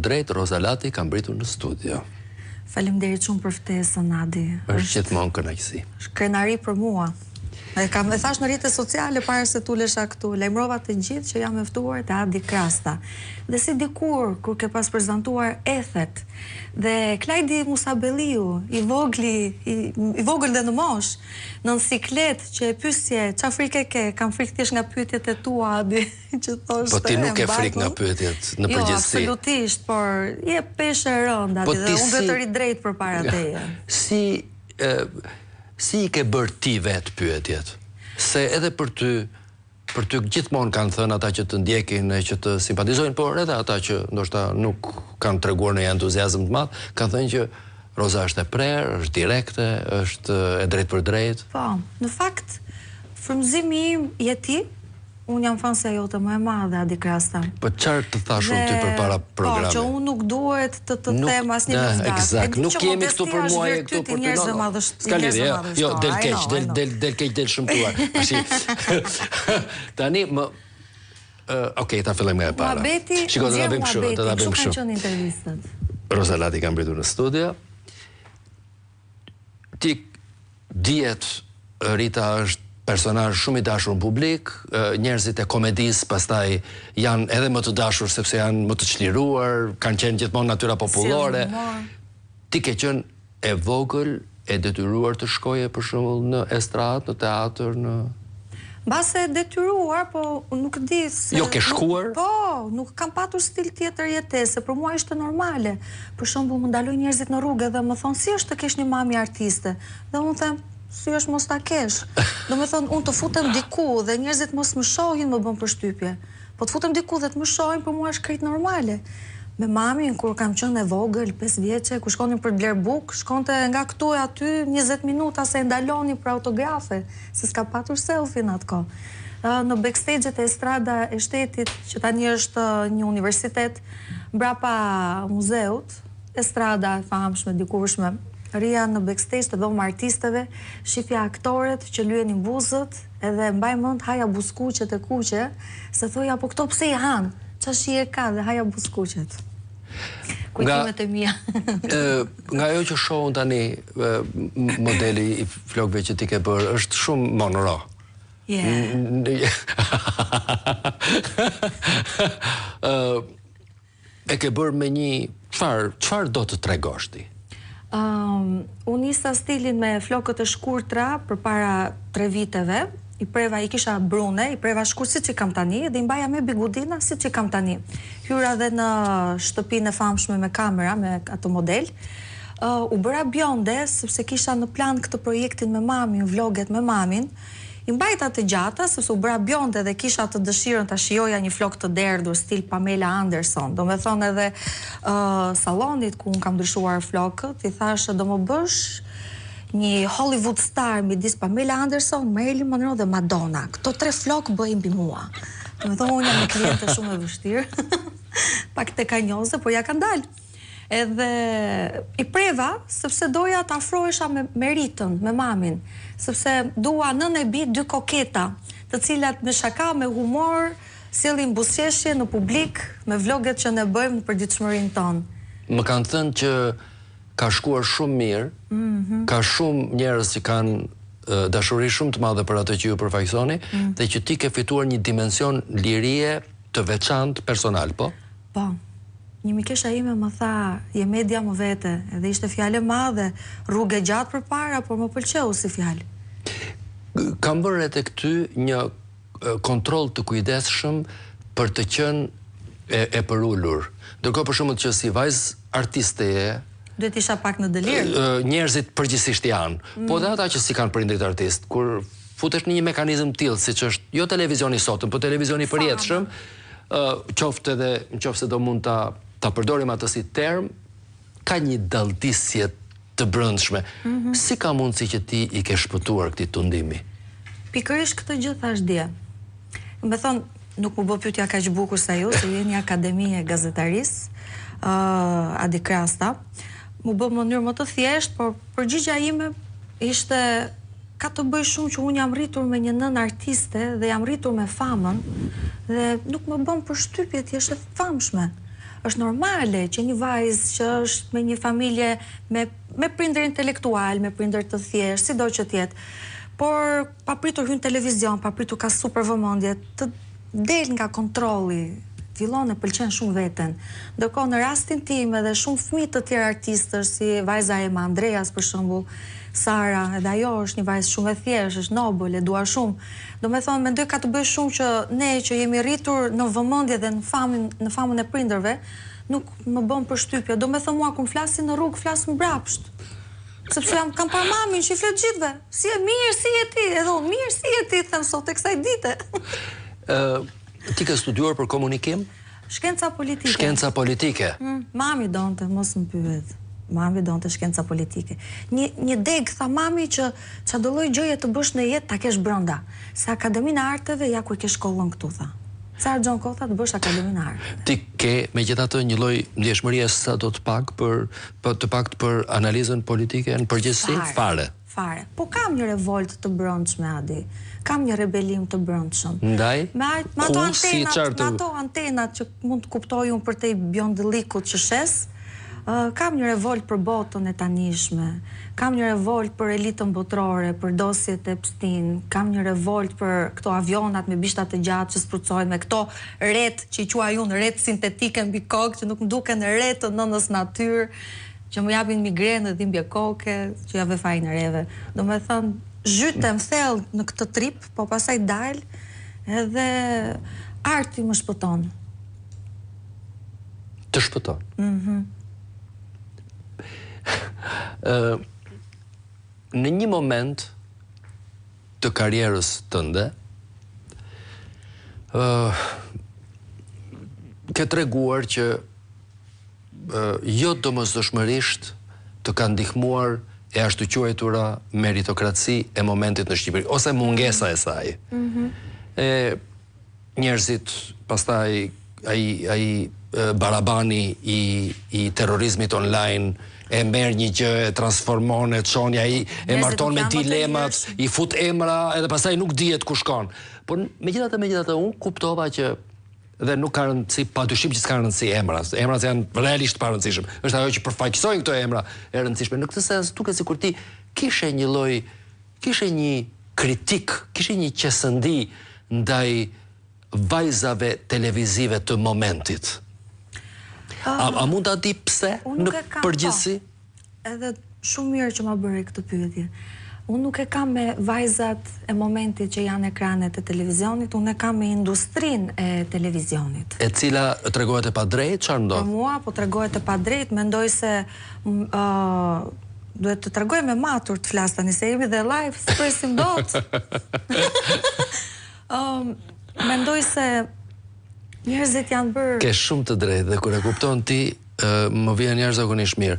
Drejt Roza Lati ka mbërritur në studio. Faleminderit shumë për ftesën Adi. Është gjithmonë kënaqësi. Është krenari për mua. E kam e thashë në rrjetet sociale para se të ulesha këtu, lajmërova të gjithë që jam e ftuar te Adi Krasta. Dhe si dikur kur ke pas prezantuar Ethet dhe Klajdi Musabelliu, i vogli, i, i vogël dhe në moshë, në siklet që e pyesje, ça frike ke? Kam frikë thjesht nga pyetjet e tua Adi. që thoshte. Po ti nuk ke frikë nga pyetjet në jo, përgjithësi. Jo, absolutisht, por je peshë e rëndë po aty dhe unë duhet të rri drejt përpara teje. Si e, si i ke bërë ti vetë pyetjet? Se edhe për ty për ty gjithmonë kanë thënë ata që të ndjekin e që të simpatizojnë, por edhe ata që ndoshta nuk kanë treguar ndonjë entuziazëm të madh, kanë thënë që Roza është e prerë, është direkte, është e drejtpërdrejtë. Po, në fakt frymëzimi im je ti, Unë jam fansja jote më e madhe, Adi Krasta. Po çfarë të thashë unë ty përpara po, programit? Po, që unë nuk duhet të të them asnjë lëvdatë. Eksakt, nuk jemi këtu për mua, je këtu për ty. No, no. S'ka lidhje, jo, jo, del keq, del del del keq, del shëmtuar. Tashi. Tani më Ok, ta fillojmë nga e para. Muhabeti, Shiko, do ta bëjmë kështu, do ta bëjmë kështu. Kështu kanë qenë intervistat. Roza Lati ka mbërritur në studio. Ti dihet Rita është personazh shumë i dashur në publik, njerëzit e komedisë pastaj janë edhe më të dashur sepse janë më të çliruar, kanë qenë gjithmonë natyra popullore. Ti ke qenë e vogël e detyruar të shkoje për shembull në estradë, në teatër, në Mbase e detyruar, po nuk di se Jo, ke shkuar? Po, nuk kam patur stil tjetër jetese, për mua ishte normale. Për shembull, më ndalojnë njerëzit në rrugë dhe më thonë, si është të kesh një mami artiste? Dhe unë them, si është mos ta kesh? Domethënë, unë të futem diku dhe njerëzit mos më shohin më bën përshtypje. Po të futem diku dhe të më shohin për mua është krejt normale. Me mamin kur kam qenë e vogël, 5 vjeçe, kur shkonim për të blerë bukë, shkonte nga këtu e aty 20 minuta se e ndalonin për autografe, se s'ka patur selfie në atë kohë. Në backstage-et e Estrada e Shtetit, që tani është një universitet, mbrapa muzeut, Estrada e famshme, dikurshme, rrija në backstage të dhoma artistëve, shifja aktoret që lyenin buzët, Edhe mbaj mend haja buzëkuqet e kuqe, se thoja po këto pse i han? Ça shije ka dhe haja buzëkuqet. Kujtimet e mia. Nga ajo që shoh unë tani, modeli i flokëve që ti ke bërë është shumë Monroe. Yeah. E ke bërë me një çfarë çfarë do të tregosh ti? Ëm, unë nisa stilin me flokët e shkurtra përpara 3 viteve, i preva, i kisha brune, i preva shkurt siç i kam tani dhe i mbaja me bigudina siç i kam tani. Hyra dhe në shtëpinë e famshme me kamera, me atë model. Uh, u bëra bjonde sepse kisha në plan këtë projektin me mamin, vloget me mamin. I mbajta të gjata, sepse u bëra bjonde dhe kisha atë dëshirën ta shijoja një flok të derdhur, stil Pamela Anderson. Domethënë edhe sallonit ku unë kam ndryshuar flokët, i thashë do më bësh një Hollywood star midis Pamela Anderson, Marilyn Monroe dhe Madonna. Këto tre flokë bëji mbi mua. Domethënë unë jam një kliente shumë e vështirë. Pak tekanjoze, por ia kam dalë. Edhe i preva sepse doja të afrohesha me me Ritën, me mamin, sepse dua nënë e bijë dy koketa, të cilat me shaka, me humor sjellin buzëqeshje në publik me vloget që ne bëjmë në përditshmërinë tonë. Më kanë thënë që ka shkuar shumë mirë, ka shumë njerëz që kanë dashuri shumë të madhe për atë që ju përfaqësoni dhe që ti ke fituar një dimension lirie të veçantë personal, po? Po. Një mikesha ime më tha, je media më vete, edhe ishte fjalë e madhe, rrugë e gjatë përpara, por më pëlqeu si fjalë. Kam vënë re tek ty një kontroll të kujdesshëm për të qenë e, e përulur. Ndërkohë për shembull që si vajzë artiste je, Duhet isha pak në delir. Njerëzit përgjithësisht janë, mm. po dhe ata që s'i kanë prindërit artistë, kur futesh në një mekanizëm të tillë siç është jo televizioni i sotëm, po televizioni i përjetshëm, qoftë edhe në qoftë se do mund ta ta përdorim atë si term, ka një dalldisje të brendshme. Mm -hmm. Si ka mundësi që ti i ke shpëtuar këtij tundimi? Pikërisht këtë gjë thashë dje. Domethënë, nuk m'u bë pyetja kaq bukur sa ju, se ju jeni Akademi e Gazetarisë, uh, Adi Krasta. M'u bë në mënyrë më të thjeshtë, por përgjigja ime ishte Ka të bëjë shumë që unë jam rritur me një nënë artiste dhe jam rritur me famën dhe nuk më bën përshtypje të jesh e famshme. Është normale që një vajzë që është me një familje me me prindër intelektualë, me prindër të thjeshtë, sido që të jetë, por papritur hyn në televizion, papritur ka super vëmendje, të del nga kontrolli, fillon e pëlqen shumë veten. Ndërkohë në rastin tim edhe shumë fëmijë të tjerë artistësh si vajza e Andreas për shembull, Sara, edhe ajo është një vajzë shumë e thjeshtë, është nobël, e dua shumë. Domethënë mendoj ka të bëjë shumë që ne që jemi rritur në vëmendje dhe në famin, në famën e prindërve, nuk më bën përshtypje. Domethënë mua kur më flasin në rrugë flas mbrapsht. Sepse jam kam parë mamin që i flet gjithëve. Si je mirë, si je ti? Edhe unë mirë, si je ti, them sot e kësaj dite. Ë, ti ke studiuar për komunikim? Shkenca politike. Shkenca politike. Mm, mami donte, mos më pyet. Mami donte shkenca politike. Një një degë tha mami që çdo lloj gjëje të bësh në jetë ta kesh brenda. Se Akademinë e Arteve ja ku e ke shkollën këtu tha. Sa harxhon kohë tha të bësh Akademinë e Arteve. Ti ke megjithatë një lloj ndjeshmërie sado të pak për po të paktë për analizën politike në përgjithësi? Fare. Fare. Po kam një revoltë të brendshme, Adi. Kam një rebelim të brendshëm. Ndaj? Me, me ato antenat, me ato antenat që mund të kuptoj unë përtej bjondëllikut që shes, kam një revoltë për botën e tanishme, kam një revoltë për elitën botërore, për dosjet e Epstein, kam një revoltë për këto avionat me bishta të gjatë që sprucojnë me këto retë që i quaj unë retë sintetike mbi kokë që nuk më duken retë të nënës natyrë. Që më japin migrenë dhe dhimbje koke, që ia vë fajin reve. Domethënë, zhytem thellë në këtë trip, po pastaj dal edhe arti më shpëton. Të shpëton. Mhm. Ë në një moment të karrierës tënde, ë ke treguar që jo domosdoshmërisht të ka ndihmuar e ashtuquajtura meritokraci e momentit në Shqipëri, ose mungesa e saj. Mm -hmm. E njerëzit pastaj ai ai barabani i i terrorizmit online e merr një gjë e transformon e çon ai e marton me dilemat, i fut emra edhe pastaj nuk dihet ku shkon. Por megjithatë megjithatë unë kuptova që Dhe nuk ka rëndësi, padyshim që s'ka rëndësi emrat. Emrat janë realisht të parëndësishëm. Është ajo që përfaqësojnë këto emra e rëndësishme. Në këtë sens duket sikur ti kishe një lloj kishe një kritikë, kishe një qesëndi ndaj vajzave televizive të momentit. A, a mund ta di pse në përgjithësi? Po. Edhe shumë mirë që ma bëre këtë pyetje. Unë nuk e kam me vajzat e momentit që janë ekranet e televizionit, unë e kam me industrinë e televizionit. E cila tregohet e padrejtë, çfarë ndodh? Për mua po tregohet e padrejtë, mendoj se ë duhet të tregohem e matur të flas tani se jemi dhe live, s'presim dot. Ë mendoj se njerëzit janë bërë Ke shumë të drejtë dhe kur e kupton ti Më vjen jashtëzakonisht mirë.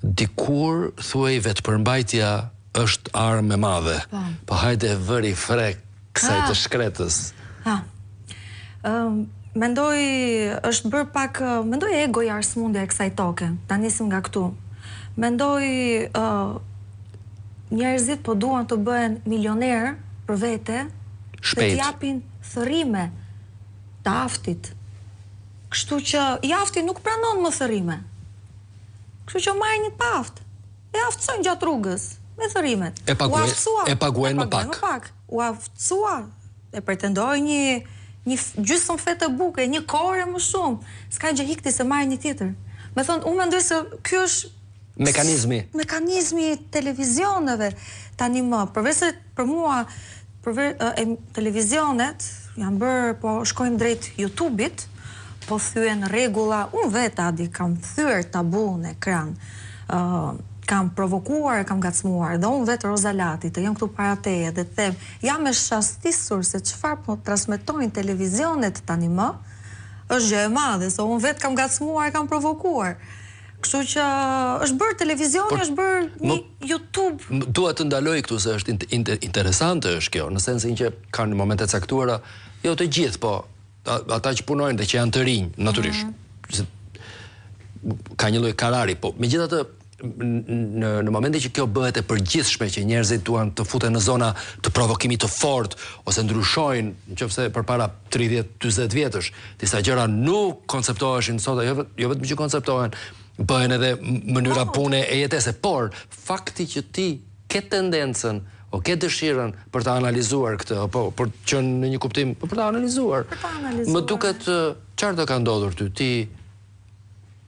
Dikur thuhej vetëpërmbajtja është armë e madhe. Po. Po hajde vëri fre kësaj të shkretës. Ha. Ëm mendoj është bërë pak mendoj egoja është sëmundja e kësaj toke. Ta nisim nga këtu. Mendoj ë njerëzit po duan të bëhen milionerë për vete Shpejt. dhe të japin thërrime të aftit. Kështu që i afti nuk pranon më thërrime. Kështu që marrin një të paaftë. E aftësojnë gjatë rrugës me thërrimet. E paguajnë, U aftësua, e paguajnë më pak. Më pak. U aftësua, e pretendoi një një gjysmë fete buke, një kore më shumë. S'ka gjë ik ti se marrin një tjetër. Me thënë, unë mendoj se ky është mekanizmi. Mekanizmi i televizioneve tani më, përveç se për mua përve, e, televizionet janë bërë, po shkojnë drejt YouTube-it, po thyen rregulla, unë vetë Adi kam thyer tabu në ekran. ë uh, kam provokuar e kam ngacmuar dhe unë vetë Roza Lati të jem këtu para teje dhe të them jam e shastisur se çfarë po transmetojnë televizionet tani më, është gjë e madhe, se unë vetë kam ngacmuar e kam provokuar. Kështu që është bërë televizioni, është bërë një YouTube. Dua të ndaloj këtu se është interesante është kjo, në sensin që kanë momente të caktuara, jo të gjithë, po ata që punojnë dhe që janë të rinj, natyrisht. Mm -hmm. Ka një lloj karari, po megjithatë në në momentin që kjo bëhet e përgjithshme që njerëzit duan të futen në zona të provokimit të fortë ose ndryshojnë, nëse përpara 30, 40 vjetësh, disa gjëra nuk konceptoheshin sot, jo, jo vetëm që konceptohen, bëhen edhe mënyra po. pune e jetese, por fakti që ti ke tendencën o ke dëshirën për ta analizuar këtë, apo për të qenë në një kuptim, po për ta analizuar. Për ta analizuar. Më duket çfarë të ka ndodhur ty? Ti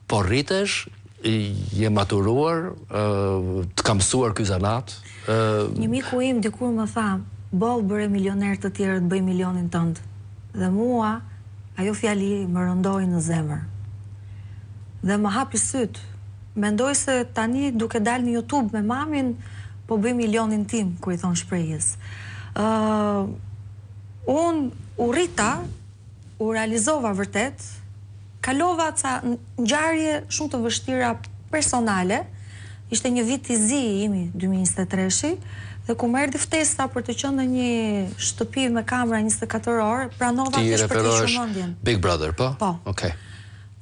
Po rritesh, je maturuar, të ka mësuar ky zanat? Një miku im dikur më tha, boll bëre milioner të tjerët bëj milionin tënd. Dhe mua ajo fjali më rëndoi në zemër. Dhe më hapi sytë. Mendoj se tani duke dalë në YouTube me mamin, po bëj milionin tim, kur i thonë shprehjes. Ë unë u rrita, u realizova vërtet, kalova ca ngjarje shumë të vështira personale, ishte një vit i zi i imi, 2023-shi, dhe kur më erdhi ftesa për të qenë në një shtëpi me kamera 24 orë, pranova thjesht për të hequr mendjen. Big Brother, po? Po. Okej.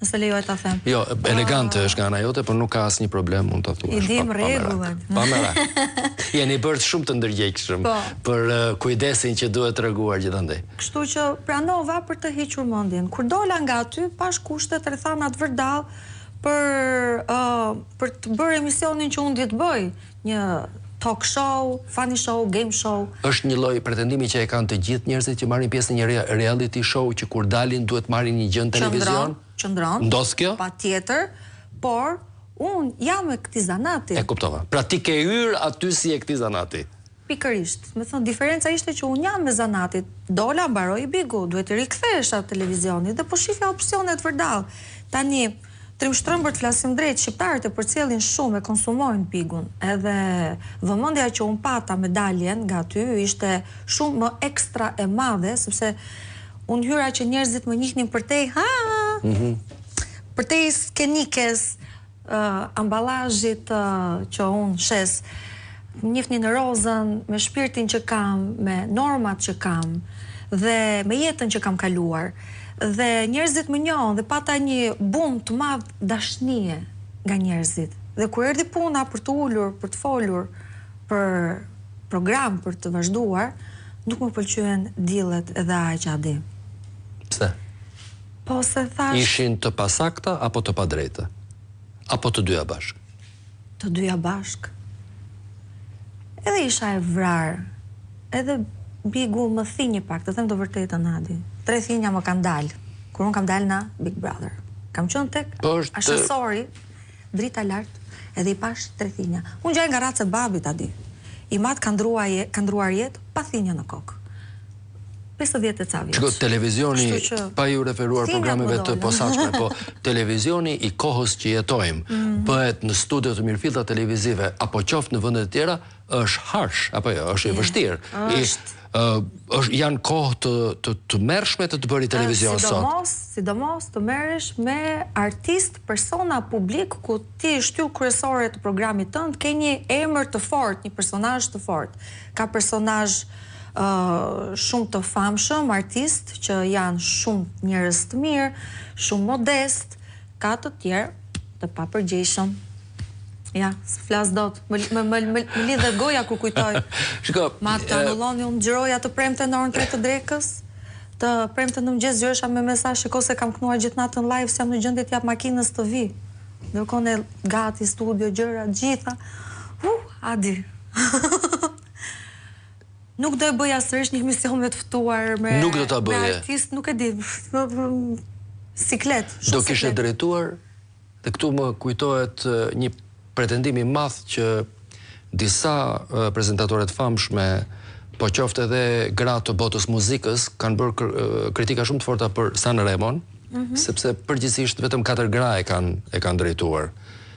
Nëse lejohet ta them. Jo, elegante është nga ana jote, por nuk ka asnjë problem, mund ta thuash. I dim rregullat. Pa merak. Jeni bërë shumë të ndërgjegjshëm po. për kujdesin që duhet treguar gjithandej. Kështu që pranova për të hequr mendjen. Kur dola nga aty, pashë kushtet, rrethanat vërdallë për uh, për të bërë emisionin që unë di të bëj, një talk show, funny show, game show. Është një lloj pretendimi që e kanë të gjithë njerëzit që marrin pjesë në një reality show që kur dalin duhet marrin një gjë në televizion? Qëndron, qëndron. Ndodh kjo? Patjetër, por unë jam e këtij zanati. E kuptova. Pra ti ke hyrë aty si e këtij zanati. Pikërisht. Me thënë, diferenca ishte që unë jam e zanatit. Dola, mbaroi Bigu, duhet të rikthehesha televizionit dhe po shifja opsionet vërdallë. Tani, trim shtrëmbër të flasim drejt, shqiptarët e përcjellin shumë, e konsumojnë Bigun. Edhe vëmendja që unë pata me daljen nga aty ishte shumë më ekstra e madhe, sepse unë hyra që njerëzit më njihnin përtej, ha, mm -hmm. përtej skenikes, ambalazhit që unë shes, më njihnin Rozën me shpirtin që kam, me normat që kam dhe me jetën që kam kaluar. Dhe njerëzit më njohën dhe pata një bum të madh dashnie nga njerëzit. Dhe kur erdhi puna për t'u ulur, për të folur për program, për të vazhduar, nuk më pëlqyen deal-et edhe aq Adi. Pse? Po se thashë. Ishin të pasakta apo të padrejta? Apo të dyja bashkë? Të dyja bashkë. Edhe isha e vrarë. Edhe Bigu më thinji pak, të them të vërtetën Adi. Tre thinja më kanë dalë, kur unë kam dalë nga Big Brother. Kam qenë tek po është... ashensori, drita lart, edhe i pashë tre thinja. Unë ngjaj nga raca e babit, Adi. Im atë ka ndërruar jetë pa thinja në kokë. 50 e ca vjeç. Shiko, televizioni, pa iu referuar programeve të posaçme, po televizioni i kohës që jetojmë, mm. bëhet në studio të mirëfillta televizive, apo qoftë në vende të tjera, është harsh, apo jo, është i vështirë. Është. është janë kohë të të tmerrshme të të bërit televizion sot. Sidomos, sidomos të merresh me artistë, persona publik ku ti shtyllë kryesore të programit tënd ke një emër të fortë, një personazh të fortë. Ka personazh shumë të famshëm, artistë që janë shumë njerëz të mirë, shumë modest, ka të tjerë të papërgjegjshëm. Ja, s'flas dot. Më më më më lidhet goja kur kujtoj. Shiko, ma të anulloni unë xhiroja të premte në orën 3 të drekës. Të premte në mëngjes zgjohesha me mesazh, shiko se kam kënduar gjithë natën live, s'jam në gjendje të jap makinës të vi. Ndërkohë ne gati studio gjëra të gjitha. Uh, Adi. Nuk do e bëja sërish një emision me të ftuar me Nuk do ta bëje. Me artist, nuk e di. Siklet, shumë Do kishe drejtuar dhe këtu më kujtohet një pretendim i madh që disa prezentatore të famshme, po qoftë edhe gra të botës muzikës, kanë bërë kritika shumë të forta për Sanremon, mm -hmm. sepse përgjithsisht vetëm katër gra e kanë e kanë drejtuar.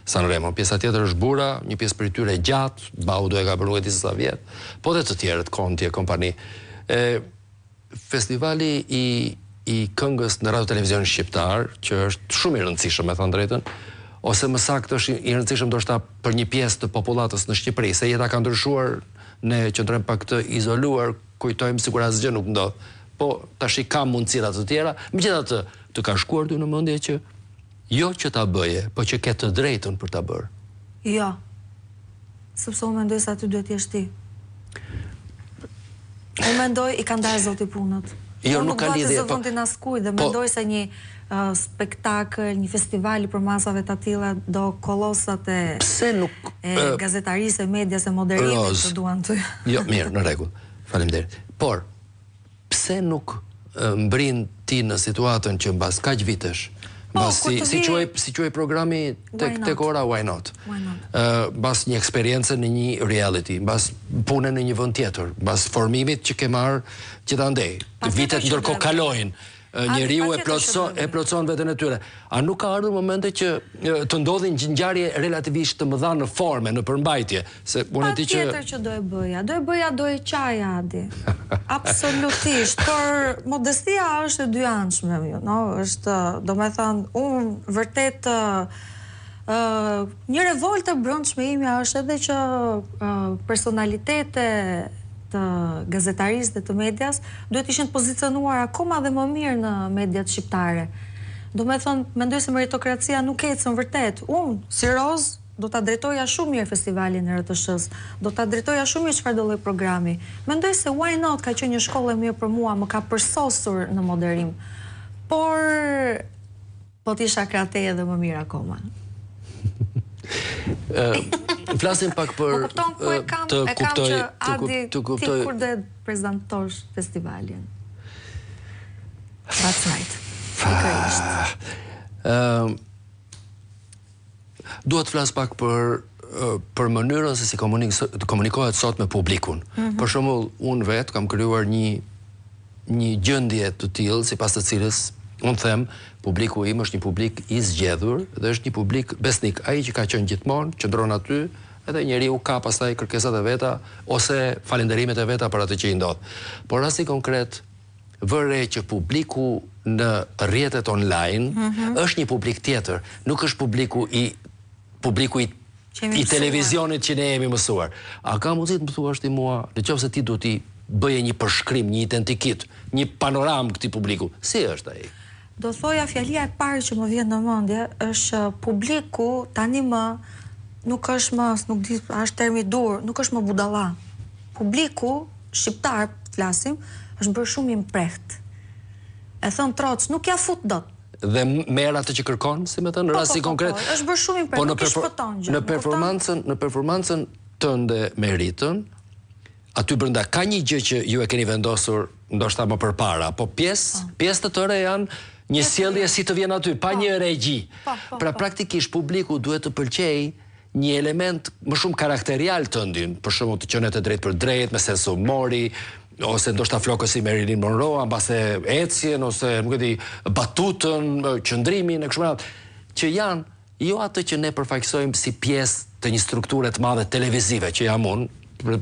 Sanremo. Pjesa tjetër është burra, një pjesë prej tyre gjatë, Baudo e ka bërë nuk e di se sa vjet, po dhe të tjerët, Conti e kompani. E, festivali i i këngës në Radio Televizionin Shqiptar, që është shumë i rëndësishëm, me thënë drejtën, ose më saktë është i rëndësishëm ndoshta për një pjesë të popullatës në Shqipëri, se jeta ka ndryshuar, ne qëndrojmë pak të izoluar, kujtojmë sikur asgjë nuk ndodh. Po tashi ka mundësira të tjera, megjithatë, të ka shkuar ty në mendje që Jo që ta bëje, po që ke të drejtën për ta bërë. Jo. Sepse unë mendoj se aty duhet të jesh ti. Unë mendoj i ka ndarë Zoti punët. Jo, nuk ka lidhje. Unë nuk dua t'i zë vendin askujt dhe po, mendoj se një uh, spektakël, një festival i përmasave të tilla do kolosat e Pse nuk e gazetarisë, e medias, e moderimit të duan ty. Jo, mirë, në rregull. Faleminderit. Por Pse nuk mbrin ti në situatën që mbas kaq vitesh, po, mbas si si quhej si quhej programi tek tek ora Why Not? Why not? Ë mbas një eksperience në një reality, mbas pune në një vend tjetër, mbas formimit që ke marrë gjithandej. Vitet ndërkohë kalojnë njeriu e plotëson e plotëson veten e tyre. A nuk ka ardhur momente që të ndodhin ngjarje relativisht të mëdha në formë, në përmbajtje, se unë e di që Patjetër që do e bëja, do e bëja do e qaja Adi. Absolutisht, por modestia është e dyanshme, you know, është, domethënë, unë vërtet ë një revoltë e brendshme imja është edhe që personalitete të gazetarisë dhe të medias duhet të ishin të pozicionuar akoma dhe më mirë në mediat shqiptare. Domethënë, mendoj se meritokracia nuk ecën vërtet. Unë, si Rozë, do ta drejtoja shumë mirë festivalin e RTSH-së, do ta drejtoja shumë mirë çfarëdo lloj programi. Mendoj se Why Not ka qenë një shkollë e mirë për mua, më ka përsosur në moderim. Por Po të isha krah teje edhe më mirë akoma. Ë flasim pak për Po kupton ku e kam, e kam që Adi të kuptoj. Ti kur do e prezantosh festivalin? That's right. Pikërisht. Ëm Dua të flas pak për për mënyrën se si komunik, komunikohet sot me publikun. Mm -hmm. Për shembull, unë vetë kam krijuar një një gjendje të tillë sipas të cilës unë them publiku im është një publik i zgjedhur dhe është një publik besnik, ai që ka qenë gjithmonë, qëndron aty, edhe njeriu ka pastaj kërkesat e veta ose falënderimet e veta për atë që i ndodh. Por rasti konkret vë re që publiku në rrjetet online mm -hmm. është një publik tjetër, nuk është publiku i publiku i i televizionit që ne jemi mësuar. A ka mundësi të më thuash ti mua, në qoftë se ti do t'i bëje një përshkrim, një identikit, një panoramë këtij publiku, si është ai? Do thoja fjalia e parë që më vjen në mendje është që publiku tani më nuk është më, nuk di a është termi i duhur, nuk është më budalla. Publiku shqiptar, flasim, është bërë shumë i mprehtë. E thënë troç, nuk ia fut dot. Dhe merr atë që kërkon, si me thënë, në po, rasti po, po, konkret. Po, është bërë shumë i mprehtë, po nuk i shpëton gjë. Në performancën, në performancën tënde me Ritën, aty brenda ka një gjë që ju e keni vendosur ndoshta më përpara, po pjesë, po. pjesë të tëra janë një sjellje si të vjen aty, pa po. një regji. Po, po, pra praktikisht publiku duhet të pëlqejë një element më shumë karakterial tëndin, për shembull të qenët e drejtpërdrejtë, me sens humori, ose ndoshta flokët si Marilyn Monroe, mbase ecjen ose nuk e di, batutën, qëndrimin e kështu me radhë, që janë jo atë që ne përfaqësojmë si pjesë të një strukture të madhe televizive, që jam unë,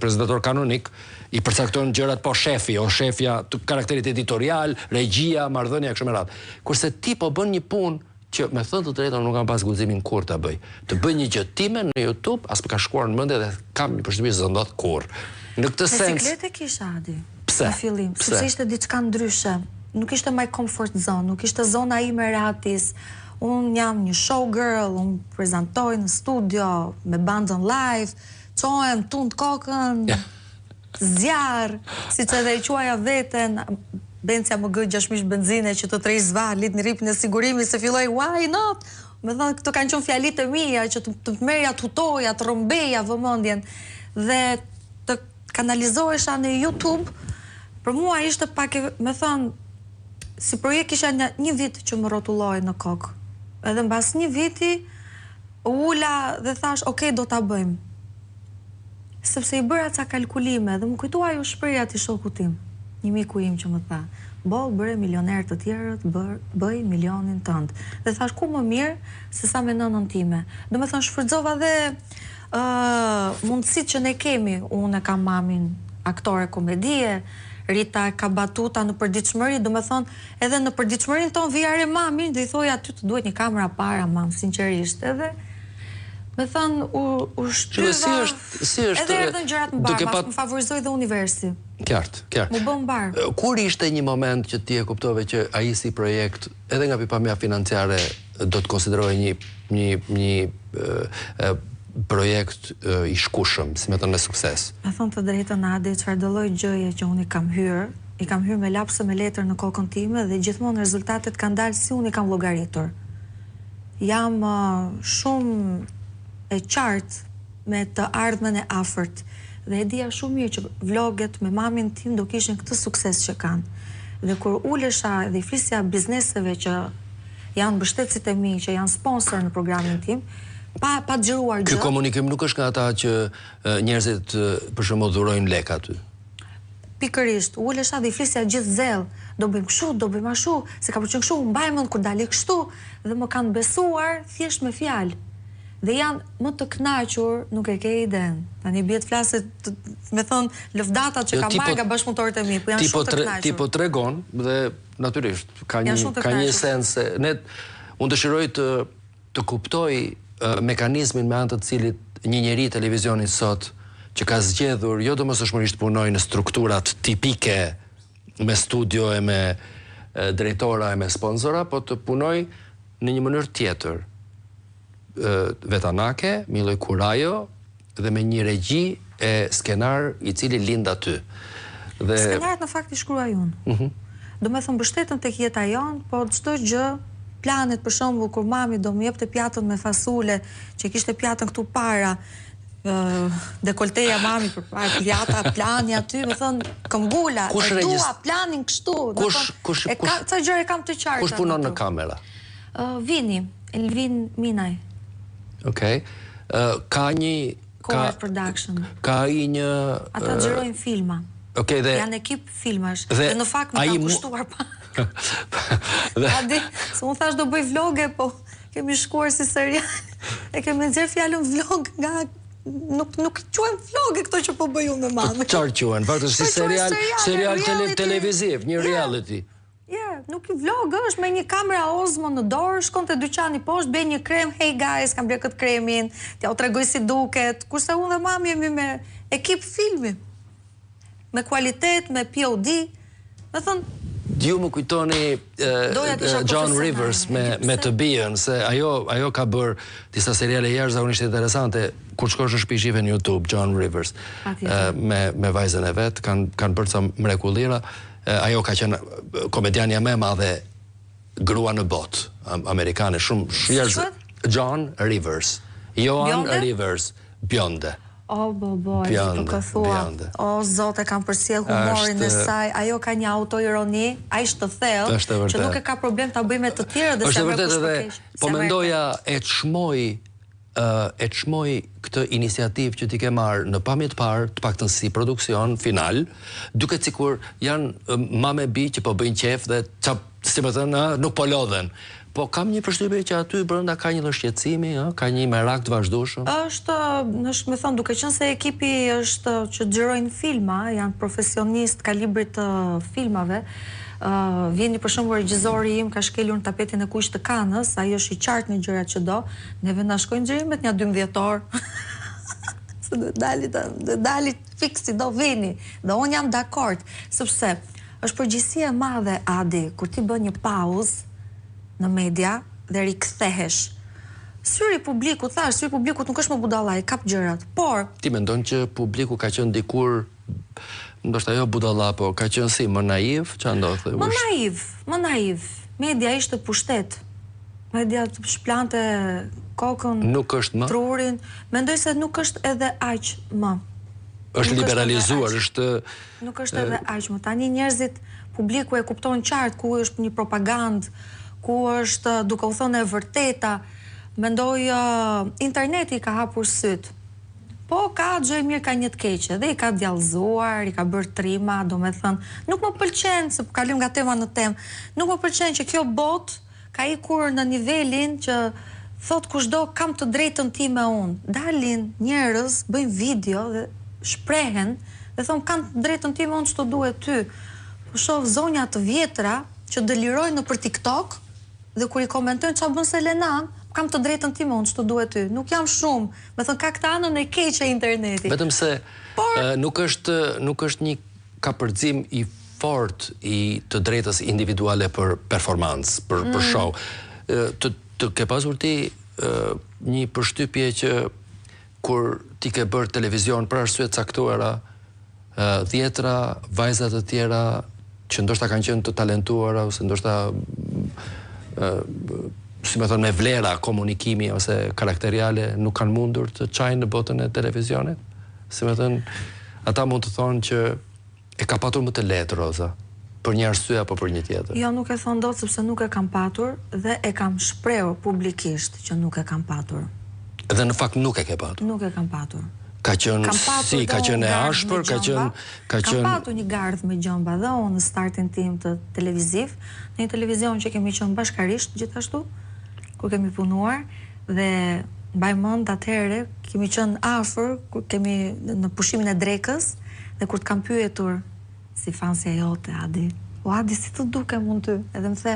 prezantator kanonik, i përcakton gjërat po shefi o shefja të karakterit editorial, regjia, marrëdhënia e kështu me radhë. Kurse ti po bën një punë që me thënë të drejtën nuk kam pas guximin kurrë ta bëj. Të bëj një gjë time në YouTube, as më ka shkuar në mendje dhe kam një përshtypje se s'do ndodh kurrë. Në këtë sens. Me siklet e kisha Adi. Pse? Në fillim, Pse? sepse ishte diçka ndryshe. Nuk ishte my comfort zone, nuk ishte zona ime e rehatisë. Unë jam një show girl, unë prezantoj në studio me bandën live, çohem, tund kokën, Zjarr, siç edhe e quaja veten, Bencja më gë 6 mish benzine që të tërheq zvarrë, lidhni rripin e sigurimit se filloi why not? Domethënë, këto kanë qenë fjalitë e mia që të, të merrja të hutoja, të rrëmbeja vëmendjen dhe të kanalizohesha në YouTube, për mua ishte pak, me thënë, si projekt kisha një, një vit që më rrotullohej në kokë. Edhe mbas një viti, u ula dhe thashë, ok, do ta bëjmë. Sepse i bëra ca kalkulime dhe m'u kujtua ajo shprehja e atij shokut tim, një miku im që më tha, Boll bëre milionerë të tjerët, bër, bëj milionin tënd. Dhe thashë ku më mirë se sa me nënën time. Domethënë shfrytëzova dhe ë mundësitë që ne kemi, unë e kam mamin aktore komedie, Rita ka batuta në përditshmëri, domethënë edhe në përditshmërinë tonë vija re mamin dhe i thoja ty të duhet një kamera para mam, sinqerisht, edhe Me thënë, u, u shtyva, si është, si është, edhe erdhën gjërat mbarë, duke pat... më favorizoi dhe universi. Qartë, qartë. M'u bë mbarë. Kur ishte një moment që ti e kuptove që ai si projekt, edhe nga pikëpamja financiare, do të konsiderohej një, një, një e, e, projekt i shkueshëm, si me thënë me sukses? Me thënë të drejtën Adi, çfarëdo lloj gjëje që unë i kam hyrë, i kam hyrë me laps e me letër në kokën time dhe gjithmonë rezultatet kanë dalë si unë i kam llogaritur. Jam shumë e qartë me të ardhmen e afërt dhe e dija shumë mirë që vloget me mamin tim do kishin këtë sukses që kanë. Dhe kur ulesha dhe i flisja bizneseve që janë mbështetësit e mi, që janë sponsor në programin tim, pa pa xhiruar gjë. Ky komunikim nuk është nga ata që njerëzit për shembull dhurojnë lekë aty. Pikërisht, ulesha dhe i flisja gjithë zell, do bëjmë kështu, do bëjmë ashtu, se ka për qenë kështu, mbaj mend kur dali kështu dhe më kanë besuar thjesht me fjalë. Dhe janë më të kënaqur, nuk e ke idenë. Tani bie të flasë, me thënë, lëvdatat që jo, kam marrë po, nga bashkëpunëtorët e mi, po janë shumë të kënaqur. Ti po tregon dhe natyrisht ka një ka një sens se ne unë dëshiroj të të kuptoj mekanizmin me anë të të cilit një njeri i televizionit sot që ka zgjedhur jo domosdoshmërisht të punojë në strukturat tipike me studio e me drejtora e me sponsora, po të punojë në një mënyrë tjetër, vetanake, me një lloj kurajo dhe me një regji e skenar i cili lind aty. Dhe Skenarët në fakt i shkruaj unë. Mm -hmm. Domethënë mbështetem tek jeta jonë, po çdo gjë, planet për shembull kur mami do më jepte pjatën me fasule, që kishte pjatën këtu para, dekolteja mami për para pjata, plani aty, me thënë këmbgula, e dua planin kështu, kush, thënë, kush, e ka, ca gjëra e kam të qarta. Kush punon në kamera? Uh, Vini, Elvin Minaj. Okej. Okay. Uh, ka një ka production. Ka ai një Ata xhirojnë filma. Okej, okay, dhe janë ekip filmash. Dhe, dhe në fakt më kanë kushtuar pak. dhe Adi, se unë thashë do bëj vloge, po kemi shkuar si serial. E kemi nxjerr fjalën vlog nga nuk nuk quhen vloge këto që po bëj unë me mamin. Çfarë quhen? Fakt është si po serial, serial tele, televiziv, një reality. Yeah, nuk i vlog është me një kamera Osmo në dorë, shkon te dyqani poshtë, blen një krem, hey guys, kam blerë këtë kremin, t'jua tregoj si duket, kurse unë dhe mami jemi me ekip filmi, me kualitet, me POD, me thënë, Ju më kujtoni Joan Rivers me me të bijën se ajo ajo ka bërë disa seriale jashtëzakonisht interesante kur shkosh në shtëpi shife në YouTube Joan Rivers me me vajzën e vet kanë kanë bërë ca mrekullira Ajo ka qenë komediania më e madhe grua në botë, amerikane, shumë shumë Joan Rivers. Joan Rivers, bjonde. O bo bo, e di për kë thua. O zot e kam përcjell humorin e saj. Ajo ka një autoironi aq të thellë që nuk e ka problem ta bëjë me të tjerët dhe s'e merr kush për keq. Po mendoja e çmoj e çmoj këtë iniciativë që ti ke marrë në pamje të parë, të paktën si produksion final, duket sikur janë mamë e bijë që po bëjnë qejf dhe ça, si me thënë, ë, nuk po lodhen. Po kam një përshtypje që aty brenda ka një lloj shqetësimi, ë, ka një merak të vazhdueshëm. Është, është me thënë, duke qenë se ekipi është që xhirojnë filma, janë profesionistë kalibrit të filmave, Vini për shembull regjizori im ka shkelur në tapetin e kuq të Kanës, ai është i qartë në gjërat që do, Neve na shkojnë xhirimet nja 12 orë. Se do dali do dali fiks si do Vini. Dhe unë jam dakord, sepse është përgjegjësi e madhe Adi kur ti bën një pauzë në media dhe rikthehesh. Syri i publikut, thashë, syri i publikut nuk është më budalla, i kap gjërat. Por ti mendon që publiku ka qenë dikur ndoshta jo budalla, po ka qenë si më naiv, ça ndodh? Më naiv, më naiv. Media ishte pushtet. Media të shplante kokën, nuk është më? trurin. Mendoj se nuk është edhe aq më. Është liberalizuar, është Nuk është edhe aq më. Tani njerëzit, publiku e kupton qartë ku është një propagandë, ku është duke u thënë e vërteta. Mendoj interneti i ka hapur sytë. Po ka çdo e mirë ka një të keqe dhe i ka djallëzuar, i ka bërë trima, domethënë, nuk më pëlqen se po kalojmë nga tema në temë. Nuk më pëlqen që kjo botë Ka ikur në nivelin që thotë kushdo kam të drejtën time unë. Dalin njerëz, bëjnë video dhe shprehen dhe thonë kam të drejtën time unë ç'të duhet ty. Po shoh zonja të vjetra që delirojnë nëpër TikTok dhe kur i komentojnë ça bën Selena, kam të drejtën time unë ç'të duhet ty. Nuk jam shumë, me thënë ka këtë anën e keqe interneti. Vetëm se Por, nuk është nuk është një kapërcim i fortë i të drejtës individuale për performancë, për për mm. show. Të të ke pasur ti një përshtypje që kur ti ke bërë televizion për arsye të caktuara, dhjetra vajza të tjera që ndoshta kanë qenë të talentuara ose ndoshta si me thënë me vlera komunikimi ose karakteriale nuk kanë mundur të çajnë në botën e televizionit. Si me thënë, ata mund të thonë që e ka patur më të lehtë Roza, për një arsye apo për një tjetër. Jo, nuk e thonë dot sepse nuk e kam patur dhe e kam shprehur publikisht që nuk e kam patur. Dhe në fakt nuk e ke patur. Nuk e kam patur. Ka qenë si, ka qenë e ashpër, ka qenë ka qenë Kam patur një gardh me gjemba dhe unë në startin tim të televiziv, në një televizion që kemi qenë bashkarisht gjithashtu, kur kemi punuar dhe mbaj mend atëherë kemi qenë afër kur kemi në pushimin e drekës dhe kur të kam pyetur Si fansja jote, Adi. O Adi, si të dukem unë ty? Edhe më the,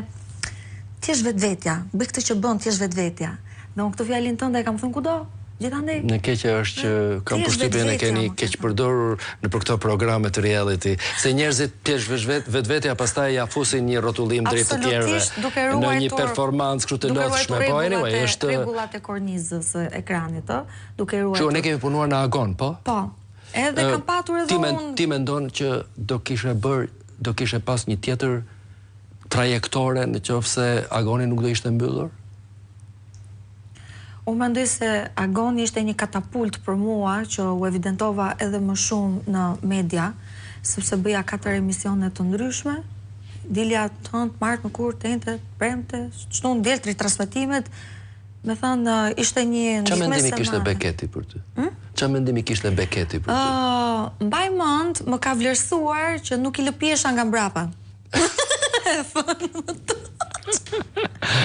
ti je vetvetja, bëj këtë që bën, ti je vetvetja. Dhe unë këtë fjalinë tënde e kam thënë kudo, gjithandej. E keqja është që kam përshtypjen e keni keqpërdorur nëpër këto programe të reality, se njerëzit ti je vetvetja pastaj ia fusin një rrotullim drejt të tjerëve. Duke ruajtur në një performancë kështu të lodhshme. Po anyway, është rregullat e kornizës së ekranit, ë, duke ruajtur. Kështu ne kemi punuar në Agon, po? Po. Edhe kam patur edhe unë... Ti mendon që do kishe bërë, do kishe pas një tjetër trajektore në qoftë se Agoni nuk do ishte mbyllur? Unë mendoj se Agoni ishte një katapult për mua që u evidentova edhe më shumë në media, sepse bëja katër emisione të ndryshme, dilja të hënë, të martë, mërkurë, të enjte, premte, shtunë, diel, tri transmetimet, Me thënë, ishte një ndihmesë e madhe. Ça mendimi kishte Beketi për ty? Hm? Ça mendimi kishte Beketi për ty? Mbaj mend, më ka vlerësuar që nuk i lëpihesha nga mbrapa.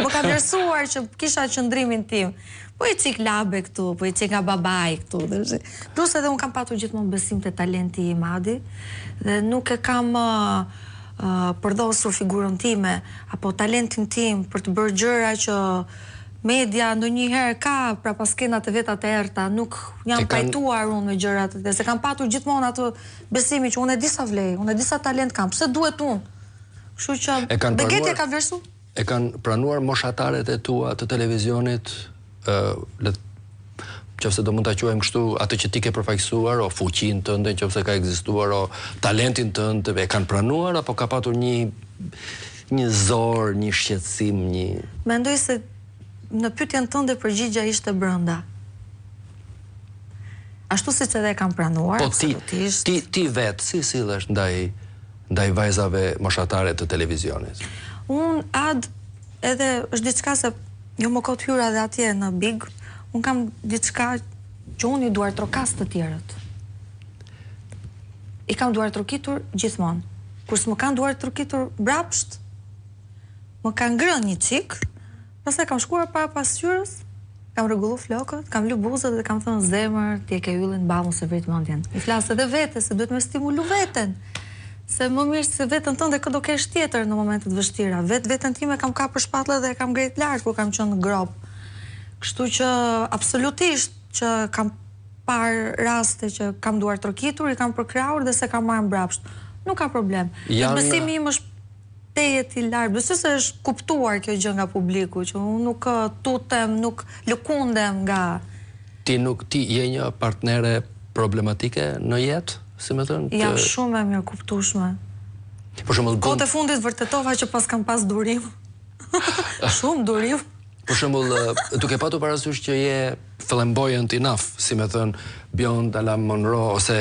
Më ka vlerësuar që kisha qëndrimin tim. Po i çik labe këtu, po i çik nga babai këtu. Plus edhe unë kam patur gjithmonë besim te talenti im Adi dhe nuk e kam përdhosur figurën time apo talentin tim për të bërë gjëra që media ndonjëherë ka prapaskenat e veta të errëta, nuk jam pajtuar unë me gjëra të tilla, se kam patur gjithmonë atë besimin që unë e di sa vlej, unë e di sa talent kam, pse duhet unë? Kështu që Beketi e ka vlerësu. E kanë pranuar moshataret e tua të televizionit, ë le qoftë se do mund ta quajmë kështu, atë që ti ke përfaqësuar, o fuqinë tënde, në qoftë se ka ekzistuar, o talentin tënd, e kanë pranuar apo ka patur një një zor, një shqetësim, një Mendoj se në pyetjen tënde përgjigja ishte brenda. Ashtu siç edhe e kam pranuar, po ti, absolutisht. Ti ti vetë si sillesh ndaj ndaj vajzave moshatare të televizionit? Unë Ad edhe është diçka se jo më kot hyra dhe atje në Big, unë kam diçka që unë i duartrokas të tjerët. I kam duartrokitur gjithmonë. Kur s'më kanë duartrokitur mbrapsht, më kanë ngrënë një çik, pastaj kam shkuar para pasqyrës, kam rregullu flokët, kam lyer buzët dhe kam thënë zemër, ti e ke yllin në ballë mos e vrit mendjen. I flas edhe vetes se duhet me stimulu veten. Se më mirë se veten tënde kë do kesh tjetër në momente të vështira. Vetë veten time kam kap për shpatlle dhe e kam ngrit lart kur kam qenë në gropë. Kështu që absolutisht që kam parë raste që kam duartrokitur, i kam përkrahur dhe s'e kam marrë mbrapsht. Nuk ka problem. Janë... Besimi im është tejet i lartë. Besoj se është kuptuar kjo gjë nga publiku, që unë nuk tutem, nuk lëkundem nga Ti nuk ti je një partnere problematike në jetë, si me thënë? Jam shumë e mirëkuptueshme. Për shembull, Kohët e fundit vërtetova që paskam pas durim. Shumë durim. Për shembull, duke patur parasysh që je flamboyant enough, si me thënë, bjond ala Monroe ose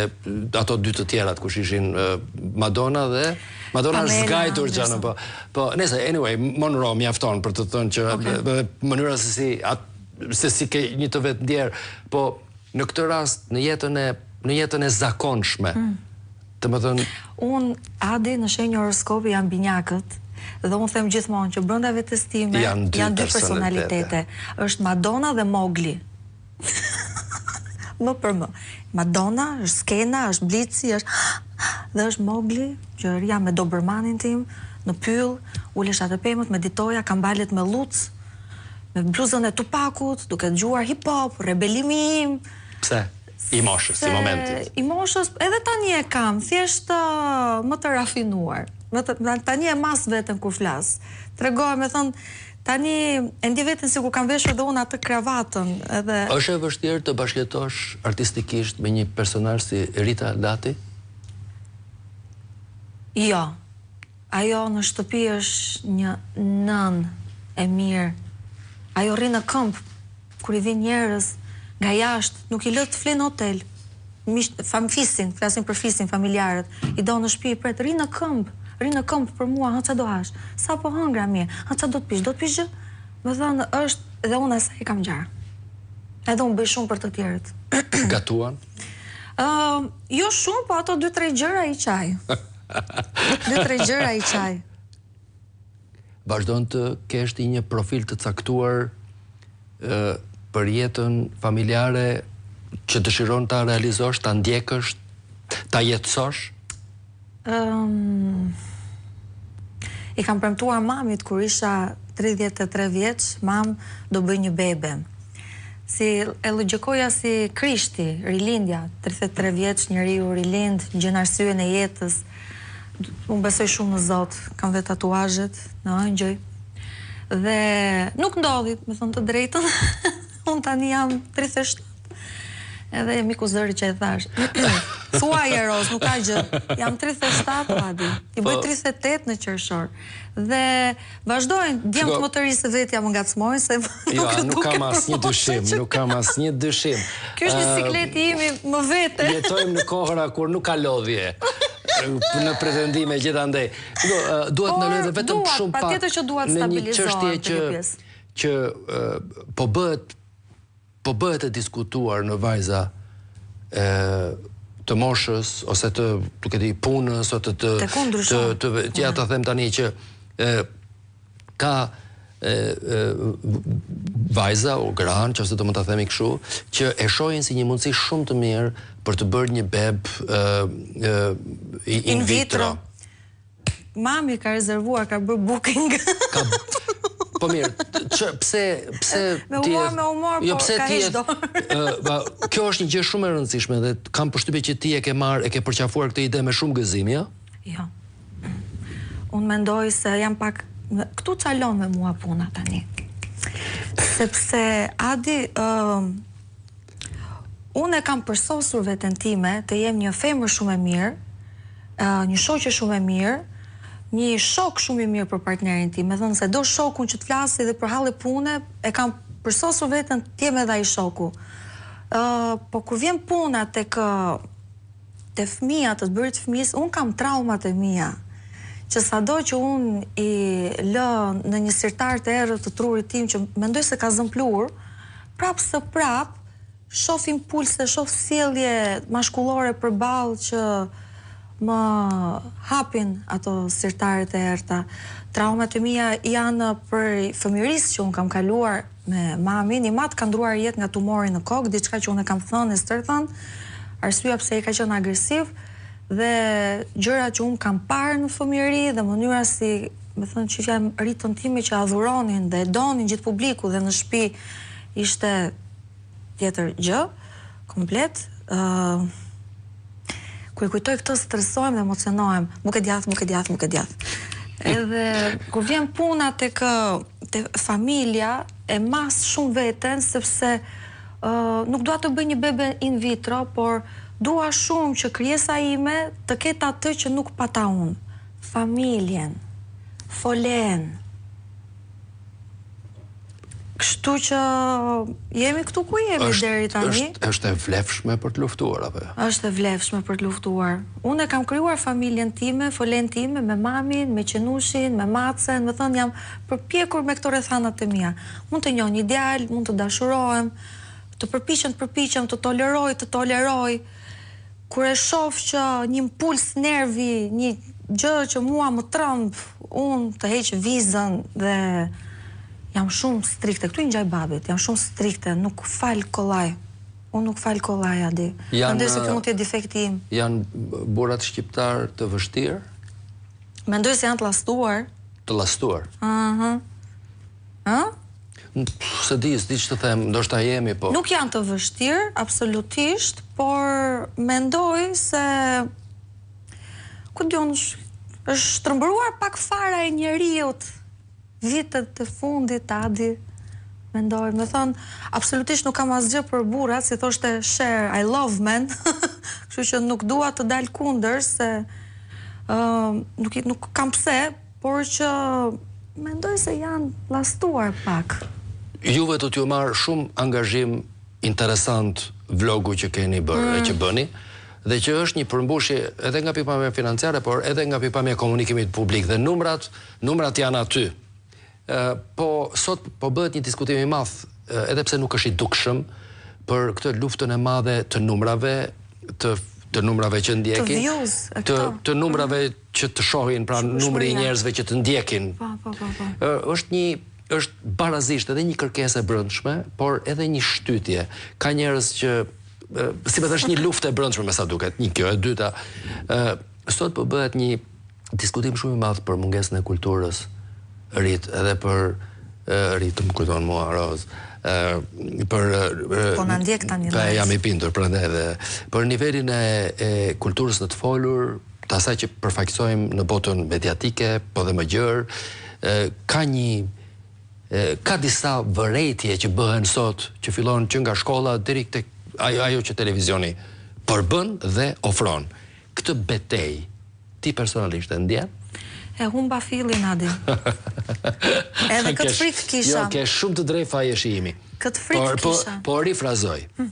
ato dy të tjerat kush ishin Madonna dhe Madonna është zgajtur xhanëm po. Po, nëse anyway, Monroe mjafton për të thënë që okay. mënyra se si at, se si ke një të vetëndjerë, po në këtë rast në jetën e në jetën e zakonshme, mm. Domethënë... Unë, Adi, në shenjë horoskopi jam binjakët, dhe unë them gjithmonë që brenda vetes time janë dy, janë dy personalitete. Është Madonna dhe Mowgli. Më për më. Madonna është skena, është blici, është dhe është Mowgli që rrija me Dobermanin tim në pyll, ulesha te pemët, meditoja, kambalet me llucë, me bluzën e Tupakut, duke dëgjuar hip hop, rebelimi im. Pse? I moshës, i momentit. I moshës, edhe tani e kam, thjesht më të rafinuar. Më të, tani e mas veten kur flas. Tregohem me thënë, Tani e ndjej veten sikur kam veshur dhe unë atë kravatën edhe Është e vështirë të bashkëjetosh artistikisht me një personazh si Rita Lati? Jo. Ajo në shtëpi është një nënë e mirë. Ajo rri në këmbë kur i vijnë njerëz nga jashtë, nuk i lë të flenë në hotel. Miq, fam fisin, flasim për fisin, familjarët, i do në shtëpi, i pret, rri në këmbë, rri në këmbë për mua, hë ça do hash. Sapo hëngra mirë, hë ça do të pish, do të pish gjë? Me thënë është dhe unë asaj i kam ngjarë. Edhe unë bëj shumë për të tjerët. Gatuan? Ë, jo shumë, po ato 2-3 gjëra i qaj. 2-3 gjëra i qaj. Vazhdon të kesh ti një profil të caktuar ë për jetën familjare që dëshiron ta realizosh, ta ndjekësh, ta jetësosh? Ëm I kam premtuar mamit kur isha 33 vjeç, mam do bëj një bebe. Si e logjikoja si Krishti, rilindja, 33 vjeç njeriu rilind, gjen arsyen e jetës. Unë besoj shumë në Zot, kam dhe tatuazhet në ëngjëj. Dhe nuk ndodhi, me thënë të drejtën. Unë tani jam 37. Edhe m'iku zëri që e thash. Thuaj e Roz, nuk ka gjë. Jam 37, Adi. I bëj 38 në qershor. Dhe vazhdojnë, djemtë më të ri se vetja më ngacmojnë se nuk jo, nuk kam asnjë dyshim, nuk kam asnjë dyshim. Ky është një siklet i imi më vete. Jetojmë në kohëra kur nuk ka lodhje në pretendime gjithandej. Do duhet të ndaloj dhe vetëm shumë pak. Patjetër që duhet në një çështje që që po bëhet po bëhet e diskutuar në vajza e të moshës ose të duke di punës ose të të të të, të ja ta them tani që e, ka e, e, vajza o gra, nëse do mund ta themi kështu, që e shohin si një mundësi shumë të mirë për të bërë një beb e, e, in, in vitro. Mami ka rezervuar, ka bërë booking. Ka Po mirë, që pse pse me ti humor, me humor, jo, po pse ka ti dorë. kjo është një gjë shumë e rëndësishme dhe kam përshtypjen që ti e ke marrë, e ke përqafuar këtë ide me shumë gëzim, jo? Jo. Unë mendoj se jam pak këtu çalon me mua puna tani. Sepse Adi ë uh, unë e kam përsosur veten time të jem një femër shumë e mirë, një shoqe shumë e mirë, një shok shumë i mirë për partnerin tim, me thënë se do shokun që të flasi dhe për halle pune, e kam përsosur veten të jem edhe ai shoku. Ë, po kur vjen puna tek te fëmija, të të bërit fëmijës, unë kam traumat e mia, që sado që unë i lë në një sirtar të errët të trurit tim që mendoj se ka zënë pluhur, prapë së prapë Shof impulse, shof sjellje mashkullore përballë që më hapin ato sirtarët e errëta. Traumat e mia janë prej fëmijërisë që unë kam kaluar me mamin. Im atë ka ndruar jetë nga tumori në kokë, diçka që unë e kam thënë e stërthënë, arsyeja pse ai ka qenë agresiv dhe gjërat që unë kam parë në fëmijëri dhe mënyra si, me thënë, shihja Ritën time që adhuronin dhe e donin gjithë publiku dhe në shtëpi ishte tjetër gjë, komplet, ë kur i kujtoj këto stresohem dhe emocionohem, bukë e djathë, bukë e djathë, bukë e djathë. Edhe kur vjen puna tek te familja, e mas shumë veten sepse uh, nuk dua të bëj një bebe in vitro, por dua shumë që krijesa ime të ketë atë që nuk pata unë, familjen, folenë. Kështu që jemi këtu ku jemi është, deri tani. Është është e vlefshme për të luftuar apo jo? Është e vlefshme për të luftuar. Unë e kam krijuar familjen time, folenë time me mamin, me qenushin, me macen, me thënë jam përpjekur me këto rrethanat e mia. Mund të njoh një djalë, mund të dashurohem, të përpiqem, të përpiqem, të toleroj, të toleroj. Kur e shoh që një impuls nervi, një gjë që mua më tremb, unë të heq vizën dhe jam shumë strikte. Këtu i ngjaj babit, jam shumë strikte, nuk fal kollaj. Unë nuk fal kollaj, Adi. Mendoj se ky mund të jetë defekti im. Janë burrat shqiptarë të vështirë? Mendoj se janë të llastuar. Të llastuar? Ëh. Ëh? S'e di, s'di ç'të them, ndoshta jemi, po. Nuk janë të vështirë, absolutisht, por mendoj se ku di unë, është shtrembëruar pak fara e njeriut. Vitet e fundit Adi mendoj, me thënë, absolutisht nuk kam asgjë për burrat, si thoshte Cher, I love men, kështu që nuk dua të dal kundër se ë nuk nuk kam pse, por që mendoj se janë llastuar pak. Juve do t'ju marrë shumë angazhim interesant vlogu që keni bërë mm. e që bëni dhe që është një përmbushje edhe nga pikëpamja financiare, por edhe nga pikëpamja e komunikimit publik dhe numrat, numrat janë aty. Ë po sot po bëhet një diskutim i madh, edhe pse nuk është i dukshëm për këtë luftën e madhe të numrave, të të numrave që ndjekin, të views, të, të numrave që të shohin, pra numri i njerëzve që të ndjekin. Po, po, po, po. Ë është një është barazisht edhe një kërkesë e brendshme, por edhe një shtytje. Ka njerëz që si me thënë është një luftë e brendshme me sa duket, një kjo e dyta. ë sot po bëhet një diskutim shumë i madh për mungesën e kulturës rit edhe për rit më kujton mua Roz ë për po na ndjek tani Po jam i bindur prandaj edhe për nivelin e e kulturës në të folur, të asaj që përfaqësojmë në botën mediatike, po dhe më gjerë, ka një ka disa vërejtje që bëhen sot, që fillon që nga shkolla deri tek ajo ajo që televizioni përbën dhe ofron. Këtë betejë ti personalisht e ndjen? E humba fillin Adi. Edhe këtë frikë kisha. Jo, ke shumë të drejtë faji është i imi. Këtë frikë por, po, kisha. Po, po rifrazoj. Hm.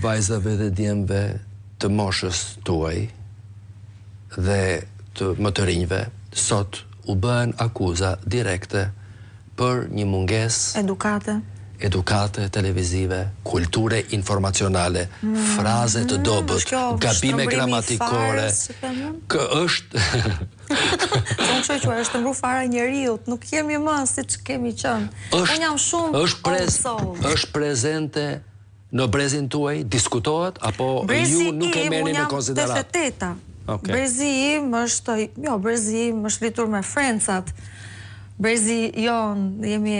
Vajzave dhe djemve të moshës tuaj dhe të më të rinjve sot u bëhen akuza direkte për një mungesë edukate edukate televizive, kulture informacionale, mm, fraze të mm, dobët, gabime gramatikore. Kë është Unë kështu e quaj, është shtrembru fara e njeriut, nuk jemi më siç kemi qenë. Unë jam shumë është prez, është prezente në brezin tuaj, diskutohet apo brezi ju nuk e merrni në konsideratë? Brezi im, unë jam 88-ta. Okay. Brezi im është, jo, brezi im është rritur me Friends-at. Brezi jonë, jemi,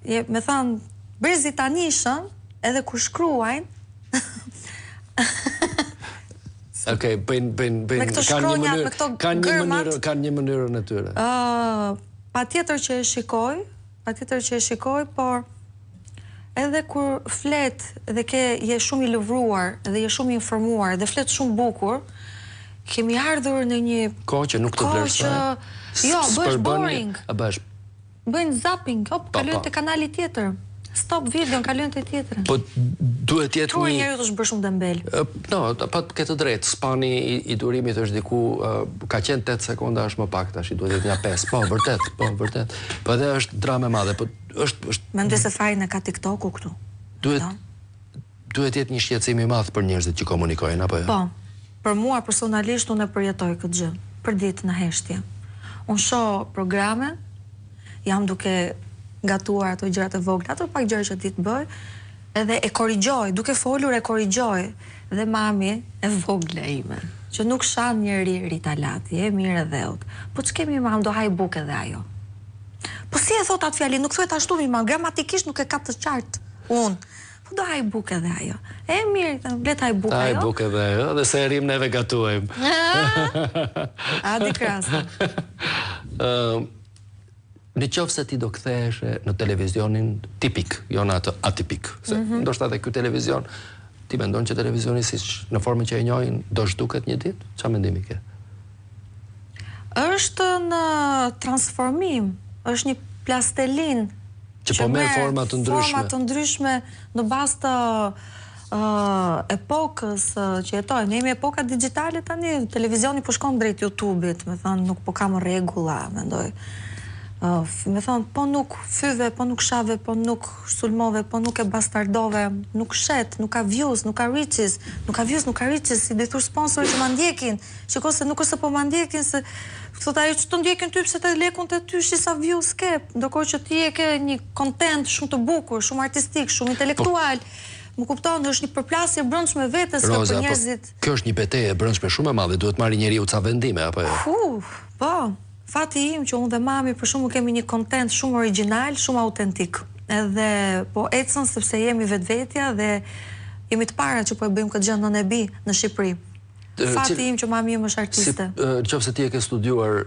je, me thënë, brezi i tanishëm, edhe kur shkruajnë, Okej, bëjnë bëjnë bëjnë me këto shkronjat, me këto kanë një mënyrë, kanë një mënyrën e tyre. Ë, uh, patjetër që e shikoj, patjetër që e shikoj, por edhe kur flet dhe ke je shumë i lëvruar dhe je shumë i informuar dhe flet shumë bukur, kemi ardhur në një kohë që nuk të vlerësojnë. Jo, bëhesh boring. A bëhesh Bëjnë zapping, hop, po, kalojnë po. te kanali tjetër. Stop videon, kalojnë te tjetri. Po duhet të jetë një Truri i njeriut është bërë shumë dembel. No, po ke të drejtë, spani i, i durimit është diku ka qenë 8 sekonda, është më pak tash, duhet të jetë nja 5. Po, vërtet, po, vërtet. Po edhe është dramë e madhe, po është është Mendoj se fajin e ka TikToku këtu. Duhet duhet të jetë një shqetësim i madh për njerëzit që komunikojnë apo jo? Po. Për mua personalisht unë e përjetoj këtë gjë përditë në heshtje. Unë shoh programe, jam duke gatuar ato gjërat e vogla, ato pak gjëra që di të bëj, edhe e korrigjoj, duke folur e korrigjoj dhe mami e vogla ime, që nuk shan njeri Rita Lati, e mirë e dheut. Po ç'kemi mam, do hajë bukë edhe ajo. Po si e thotë atë fjali, nuk thuhet ashtu mi mam, gramatikisht nuk e ka të qartë unë. Po do hajë bukë edhe ajo. E mirë, them, le të hajë bukë ajo. Hajë bukë edhe ajo, dhe se e rrim neve gatuajmë. Adi Krasta. Në qoftë se ti do ktheheshe në televizionin tipik, jo në atë atipik, se mm -hmm. ndoshta edhe ky televizion, ti mendon që televizioni siç në formën që e njohin do zhduket një ditë? Ça mendimi ke? Është në transformim, është një plastelinë që po merr forma të ndryshme. Forma të ndryshme në bazë të epokës që jetojmë. Ne jemi epoka digjitale tani, televizioni po shkon drejt YouTube-it, me thënë nuk po ka më rregulla, mendoj. Me thënë, po nuk fyve, po nuk shave, po nuk sulmove, po nuk e bastardove, nuk shet, nuk ka views, nuk ka reaches, nuk ka views, nuk ka reaches, si do i thush sponsorët që ma ndjekin, Shiko se nuk është se po ma ndjekin se thotë ajo ç'të ndjekin ty pse të lekun te ty shi sa views ke, ndërkohë që ti e ke një content shumë të bukur, shumë artistik, shumë intelektual. Po. Më kupton, është një përplasje e brendshme vetes kjo për po, njerëzit. Po, kjo është një betejë e brendshme shumë e madhe, duhet marrë njeriu ca vendime apo jo? Uf, po. Fati im që unë dhe mami për shembull kemi një content shumë origjinal, shumë autentik. Edhe po ecën sepse jemi vetvetja dhe jemi të para që po e bëjmë këtë gjë nënë e bijë në Shqipëri. Fati im që mami im është artiste. Si, në qoftë se ti e ke studiuar,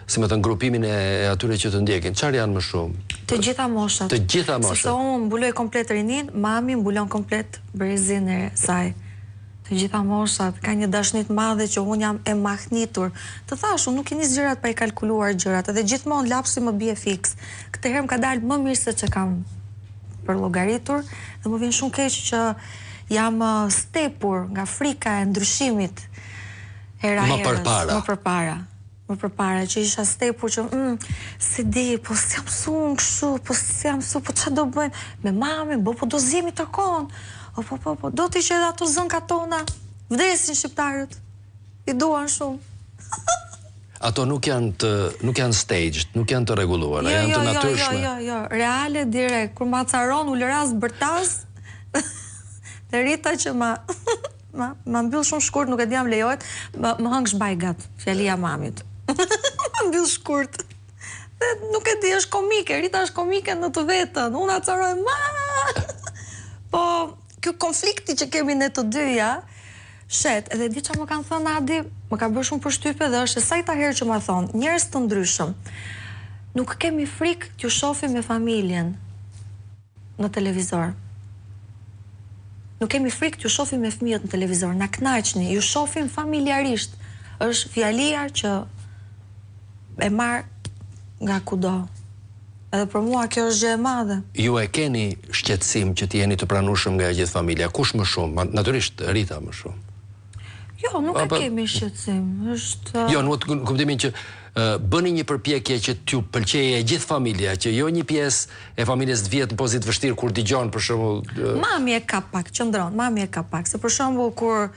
si me thënë, grupimin e atyre që të ndjekin, çfarë janë më shumë? Të gjitha moshat. Të gjitha moshat. Sepse unë mbuloj komplet rininë, mami mbulon komplet brezin e saj. Të gjitha moshat, ka një dashni të madhe që unë jam e mahnitur. Të thashë, unë nuk i nis gjërat pa i kalkuluar gjërat, edhe gjithmonë lapsi më bie fiks. Këtë herë më ka dalë më mirë se ç'e kam përllogaritur dhe më vjen shumë keq që jam stepur nga frika e ndryshimit hera herës, më përpara. Më përpara. Më përpara që isha stepur që mm, s'e di, po s'jam mësu unë kështu, po s'jam mësu, po ça do bëjmë me mamin, bo po do zihemi tërë kohën. O po po po, do ti që edhe ato zënka tona vdesin shqiptarët. I duan shumë. Ato nuk janë të nuk janë staged, nuk janë të rregulluara, jo, janë të jo, natyrshme. Jo, jo, jo, reale direkt. Kur ma acaron ulëras bërtas. Dhe Rita që ma ma ma mbyll shumë shkurt, nuk e di a më lejohet, më më hëngsh bajgat, fjalia e mamit. Ma mbyll shkurt. Dhe nuk e di, është komike, Rita është komike në të vetën. Unë acarohem ma. Po ky konflikti që kemi ne të dyja, Shet, edhe di ça më kanë thënë Adi, më ka bërë shumë përshtypje dhe është e sajta herë që ma thonë, njerëz të ndryshëm. Nuk kemi frikë t'ju shofim me familjen në televizor. Nuk kemi frikë t'ju shofim me fëmijët në televizor, na kënaqni, ju shofim familjarisht. Është fjalia që e marr nga kudo. Edhe për mua kjo është gjë e madhe. Ju e keni shqetësim që të jeni të pranueshëm nga e gjithë familja? Kush më shumë? Natyrisht Rita më shumë. Jo, nuk e kemi shqetësim. Është Jo, në kuptimin që bëni një përpjekje që t'ju pëlqejë e gjithë familja, që jo një pjesë e familjes të vihet në pozitë të vështirë kur dëgjon për shembull Mami e ka pak, qëndron, mami e ka pak, se për shembull kur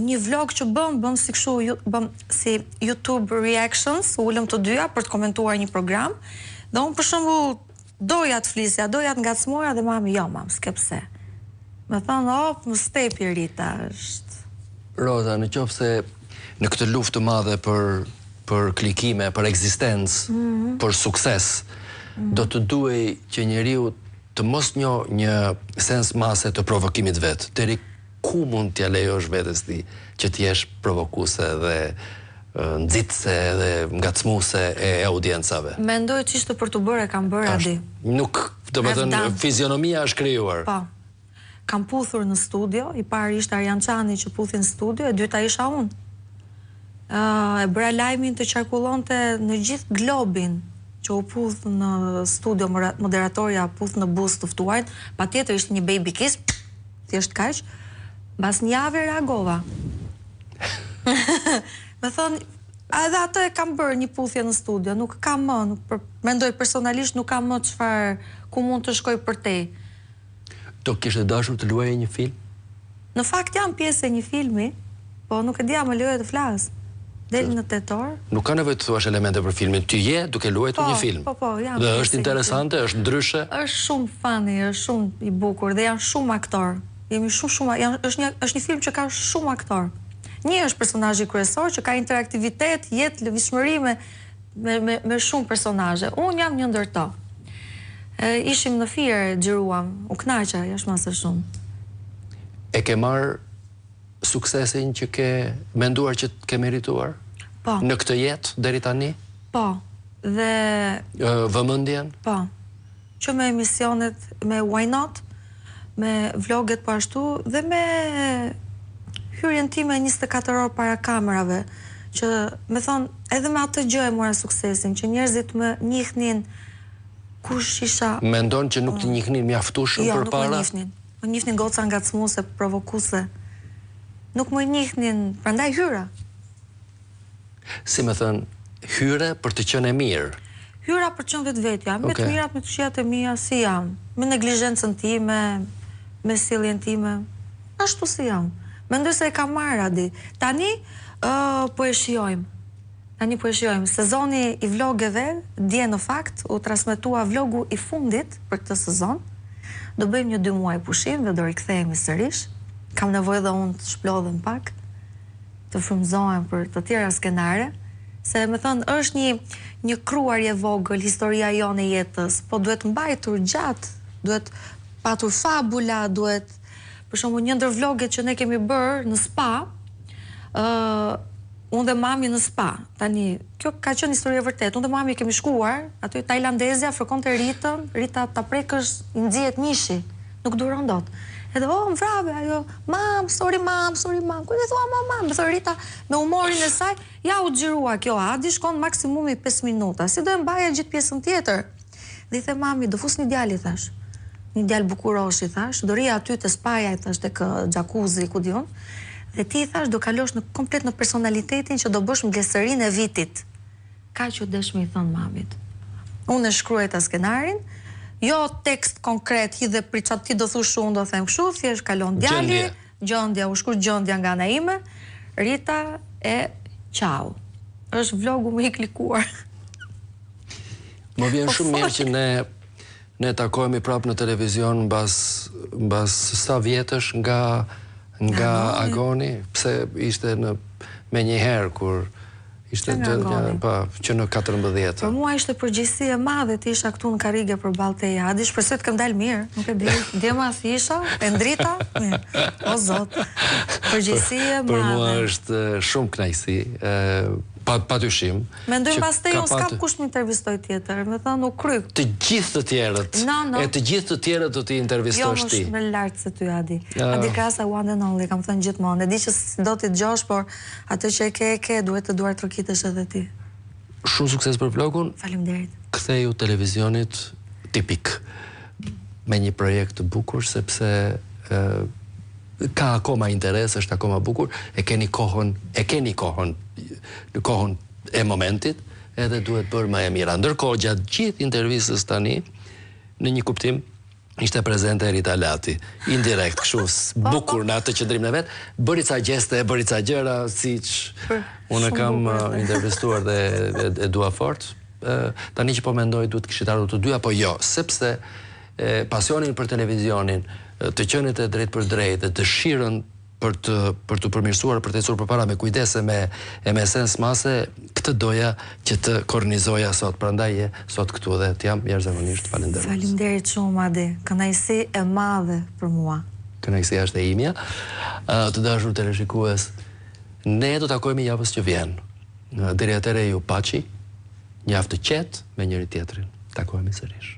një vlog që bëm, bëm si kështu, bëm si YouTube reactions, u ulëm të dyja për të komentuar një program. Dhe unë për shembull doja të flisja, doja të ngacmoja dhe mami, jo mam, s'ke pse. Me thonë, op, më stepi Rita është. Roza, në qoftë se në këtë luftë të madhe për për klikime, për ekzistencë, mm -hmm. për sukses, mm -hmm. do të duhej që njeriu të mos njohë një sens mase të provokimit vet, deri ku mund t'ia lejosh vetes ti që të jesh provokuese dhe nxitëse dhe ngacmuese e audiencave? Mendoj ç'ishte për t'u bërë e kam bërë Adi. Nuk, domethënë fizionomia është krijuar. Po. Kam puthur në studio, i pari ishte Arjan Çani që puthi në studio, e dyta isha unë. E bëra lajmin të qarkullonte në gjithë globin që u puth në studio moderatorja puth në buzë të ftuarin, patjetër ishte një baby kiss, Thjesht kaq. Mbas një jave reagova. Me thonë, edhe atë e kam bërë një puthje në studio, nuk kam më, nuk për, mendoj personalisht nuk kam më çfarë, ku mund të shkoj përtej. Do kishe dashur të luaje një film? Në fakt jam pjesë e një filmi, po nuk e di a më lejohet të flas. Del në tetor. Nuk ka nevojë të thuash elemente për filmin, ti je duke luajtur po, një film. Po, po, jam. Dhe është interesante, është ndryshe. Është shumë funny, është shumë i bukur dhe janë shumë aktorë. Jemi shumë shumë, janë është një është një film që ka shumë aktorë. Një është personazhi kryesor që ka interaktivitet, jetë, lëvizshmëri me me me, me shumë personazhe. Unë jam një ndër to. E, ishim në Fier, xhiruam, u kënaqa jashtë mase shumë. E ke marrë suksesin që ke menduar që ke merituar? Po. Në këtë jetë deri tani? Po. Dhe vëmendjen? Po. Që me emisionet me Why Not, me vloget po ashtu dhe me hyrjen time 24 orë para kamerave, që me thonë, edhe me atë gjë e mora suksesin, që njerëzit më njihnin kush isha. Mendon që nuk të njihnin mjaftueshëm jo, përpara? Jo, nuk më njihnin. Më njihnin goca ngacmuese, provokuese. Nuk më njihnin, prandaj hyra. Si me thënë, hyre për të qenë e mirë. Hyra për të qenë vetvetja, me të mirat, me të këqijat e mia, si jam, me neglizhencën time, me sjelljen time, ashtu si jam. Mendoj se e kam marrë, Adi. Tani, ë, po e shijojmë. Tani po e shijojmë. Sezoni i vlogeve, dje në fakt, u transmetua vlogu i fundit për këtë sezon. Do bëjmë një dy muaj pushim dhe do rikthehemi sërish. Kam nevojë dhe unë të shplodhem pak, të frymëzohem për të tjera skenare, se me thënë është një një kruarje e vogël historia jonë e jetës, po duhet mbajtur gjatë, duhet patur fabula, duhet. Për shembull, një ndër vloget që ne kemi bërë në spa, ë unë dhe mami në spa. Tani, kjo ka qenë histori e vërtetë. Unë dhe mami kemi shkuar, aty tajlandezja fërkonte Ritën, Rita ta prekësh, i nxihet mishi, nuk duron dot. Edhe oh, më vrave ajo, mam, sorry mam, sorry mam. Kujt i thua mam, mam? Më thotë Rita me humorin e saj, ja u xhirua kjo Adi, shkon maksimumi 5 minuta. Si do e mbaja gjithë pjesën tjetër? Dhe i them mami, do fus një djalë i thash. Një djalë bukurosh i thash, do rrija aty te spaja i thash tek xhakuzi ku di unë. Dhe ti i thash do kalosh në komplet në personalitetin që do bësh mblesërinë e vitit. Kaq u desh me i thënë mamit. Unë e shkruajta skenarin, jo tekst konkret, hidhe prit ça ti do thush unë do them kështu, thjesht kalon djali, gjendja, u shkru gjendja nga ana ime, Rita e qau. Është vlogu më i klikuar. Më vjen po shumë mirë që ne ne takohemi prapë në televizion mbas mbas sa vjetësh nga nga Agoni, pse ishte në menjëherë kur ishte gjendja po që në 14. Për mua ishte përgjegjësi e madhe të isha këtu në karrige përballë teje. Adi shpresoj të kem dalë mirë, nuk e di. Dje ma si isha, e ndrita, mirë. O zot. Përgjegjësi e madhe. Për mua është shumë kënaqësi, pa pa dyshim. Mendoj mbas teje unë s'kam kush më intervistoj tjetër, me thënë u kry. Të gjithë të tjerët. No, no. E të gjithë të tjerët do t'i intervistosh ti. Jo, më shumë lart se ty Adi. Adi Krasta one and only, kam thënë gjithmonë. E di që s'do t'i dëgjosh, por atë që e ke e ke, duhet të duartrokitesh edhe ti. Shumë sukses për vlogun. Faleminderit. Ktheju televizionit tipik me një projekt të bukur sepse ë ka akoma interes, është akoma bukur, e keni kohën, e keni kohën, në kohën e momentit, edhe duhet bërë më e mira. Ndërkohë, gjatë gjithë intervistës tani, në një kuptim, ishte prezente Rita Lati, indirekt, kështu, po, po. bukur në atë qëndrimin e vet, bëri ca gjeste, bëri ca gjëra, siç unë e kam uh, intervistuar dhe e, e dua fort. Tani që po mendoj duhet të kishit ardhur të dy apo jo, sepse e, pasionin për televizionin, të qenit e drejtpërdrejtë dhe dëshirën për të për t'u përmirësuar, për të ecur përpara me kujdes e me e me sens mase, këtë doja që të kornizoja sot. Prandaj je sot këtu dhe të jam jashtëzakonisht falënderues. Faleminderit shumë Adi, kënaqësi e madhe për mua. Kënaqësia është e imja. Të dashur teleshikues, ne do takohemi javës që vjen. Deri atëherë ju paçi një javë të qetë me njëri tjetrin. Takohemi sërish.